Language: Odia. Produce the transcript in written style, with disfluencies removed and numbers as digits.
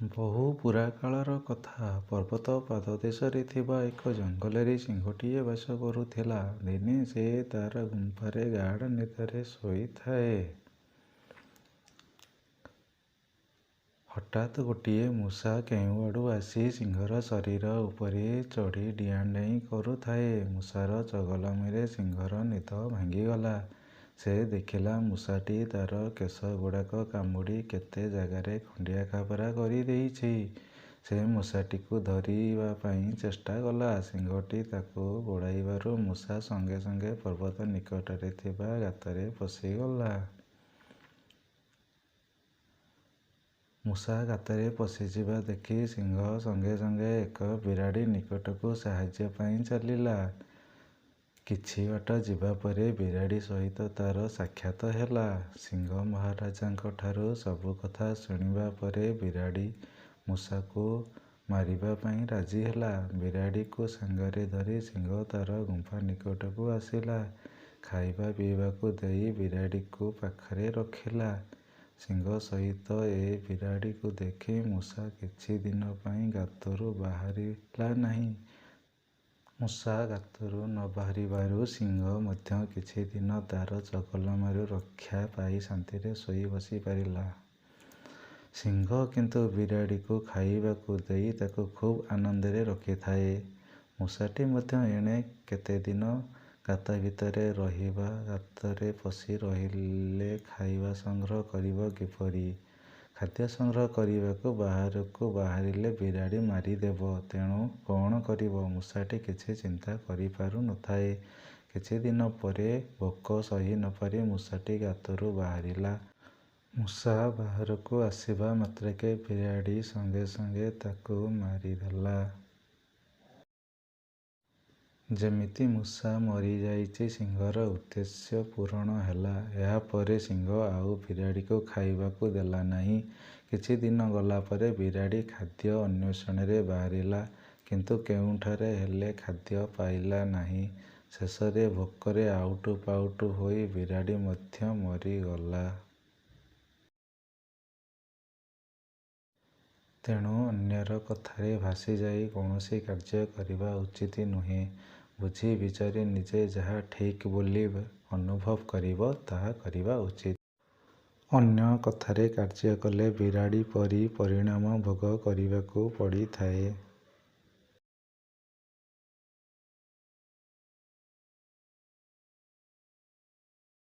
ବହୁ ପୁରାକାଳର କଥା। ପର୍ବତ ପାଦଦେଶରେ ଥିବା ଏକ ଜଙ୍ଗଲରେ ସିଂହଟିଏ ବାସ କରୁଥିଲା। ଦିନେ ସେ ତା'ର ଗୁମ୍ଫାରେ ଗାଢ଼ ନିଦରେ ଶୋଇଥାଏ। ହଠାତ୍ ଗୋଟିଏ ମୂଷା କେଉଁଆଡ଼ୁ ଆସି ସିଂହର ଶରୀର ଉପରେ ଚଢ଼ି ଡିଆଁ ଡେଇଁ କରୁଥାଏ। ମୂଷାର ଚଗଲାମିରେ ସିଂହର ନିଦ ଭାଙ୍ଗିଗଲା। ସେ ଦେଖିଲା, ମୂଷାଟି ତା'ର କେଶଗୁଡ଼ାକ କାମୁଡ଼ି କେତେ ଜାଗାରେ ଖଣ୍ଡିଆ ଖାବରା କରିଦେଇଛି। ସେ ମୂଷାଟିକୁ ଧରିବା ପାଇଁ ଚେଷ୍ଟା କଲା। ସିଂହଟି ତାକୁ ଗୋଡ଼ାଇବାରୁ ମୂଷା ସଙ୍ଗେ ସଙ୍ଗେ ପର୍ବତ ନିକଟରେ ଥିବା ଗାତରେ ପଶିଗଲା। ମୂଷା ଗାତରେ ପଶିଯିବା ଦେଖି ସିଂହ ସଙ୍ଗେ ସଙ୍ଗେ ଏକ ବିରାଡ଼ି ନିକଟକୁ ସାହାଯ୍ୟ ପାଇଁ ଚାଲିଲା। କିଛି ବାଟ ଯିବା ପରେ ବିରାଡ଼ି ସହିତ ତା'ର ସାକ୍ଷାତ ହେଲା। ସିଂହ ମହାରାଜାଙ୍କଠାରୁ ସବୁ କଥା ଶୁଣିବା ପରେ ବିରାଡ଼ି ମୂଷାକୁ ମାରିବା ପାଇଁ ରାଜି ହେଲା। ବିରାଡ଼ିକୁ ସାଙ୍ଗରେ ଧରି ସିଂହ ତା'ର ଗୁମ୍ଫା ନିକଟକୁ ଆସିଲା। ଖାଇବା ପିଇବାକୁ ଦେଇ ବିରାଡ଼ିକୁ ପାଖରେ ରଖିଲା। ସିଂହ ସହିତ ଏ ବିରାଡ଼ିକୁ ଦେଖି ମୂଷା କିଛି ଦିନ ପାଇଁ ଗାତରୁ ବାହାରିଲା ନାହିଁ। ମୂଷା ଗାତରୁ ନ ବାହାରିବାରୁ ସିଂହ ମଧ୍ୟ କିଛି ଦିନ ତା'ର ଚଗଲାମିରୁ ରକ୍ଷା ପାଇ ଶାନ୍ତିରେ ଶୋଇ ବସି ପାରିଲା। ସିଂହ କିନ୍ତୁ ବିରାଡ଼ିକୁ ଖାଇବାକୁ ଦେଇ ତାକୁ ଖୁବ୍ ଆନନ୍ଦରେ ରଖିଥାଏ। ମୂଷାଟି ମଧ୍ୟ ଏଣେ କେତେଦିନ ଗାତ ଭିତରେ ରହିବ। ଗାତରେ ପଶି ରହିଲେ ଖାଇବା ସଂଗ୍ରହ କରିବ କିପରି? ଖାଦ୍ୟ ସଂଗ୍ରହ କରିବାକୁ ବାହାରକୁ ବାହାରିଲେ ବିରାଡ଼ି ମାରିଦେବ। ତେଣୁ କ'ଣ କରିବ, ମୂଷାଟି କିଛି ଚିନ୍ତା କରିପାରୁ ନଥାଏ। କିଛି ଦିନ ପରେ ଭୋକ ସହି ନପାରି ମୂଷାଟି ଗାତରୁ ବାହାରିଲା। ମୂଷା ବାହାରକୁ ଆସିବା ମାତ୍ରକେ ବିରାଡ଼ି ସଙ୍ଗେ ସଙ୍ଗେ ତାକୁ ମାରିଦେଲା। ଯେମିତି ମୂଷା ମରିଯାଇଛି, ସିଂହର ଉଦ୍ଦେଶ୍ୟ ପୂରଣ ହେଲା। ଏହାପରେ ସିଂହ ଆଉ ବିରାଡ଼ିକୁ ଖାଇବାକୁ ଦେଲା ନାହିଁ। କିଛି ଦିନ ଗଲା ପରେ ବିରାଡ଼ି ଖାଦ୍ୟ ଅନ୍ୱେଷଣରେ ବାହାରିଲା। କିନ୍ତୁ କେଉଁଠାରେ ହେଲେ ଖାଦ୍ୟ ପାଇଲା ନାହିଁ। ଶେଷରେ ଭୋକରେ ଆଉଟୁ ପାଉଟୁ ହୋଇ ବିରାଡ଼ି ମଧ୍ୟ ମରିଗଲା। ତେଣୁ ଅନ୍ୟର କଥାରେ ଭାସିଯାଇ କୌଣସି କାର୍ଯ୍ୟ କରିବା ଉଚିତ ନୁହେଁ। ବୁଝି ବିଚାରି ନିଜେ ଯାହା ଠିକ୍ ବୋଲି ଅନୁଭବ କରିବ, ତାହା କରିବା ଉଚିତ। ଅନ୍ୟ କଥାରେ କାର୍ଯ୍ୟ କଲେ ବିରାଡ଼ି ପରି ପରିଣାମ ଭୋଗ କରିବାକୁ ପଡ଼ିଥାଏ।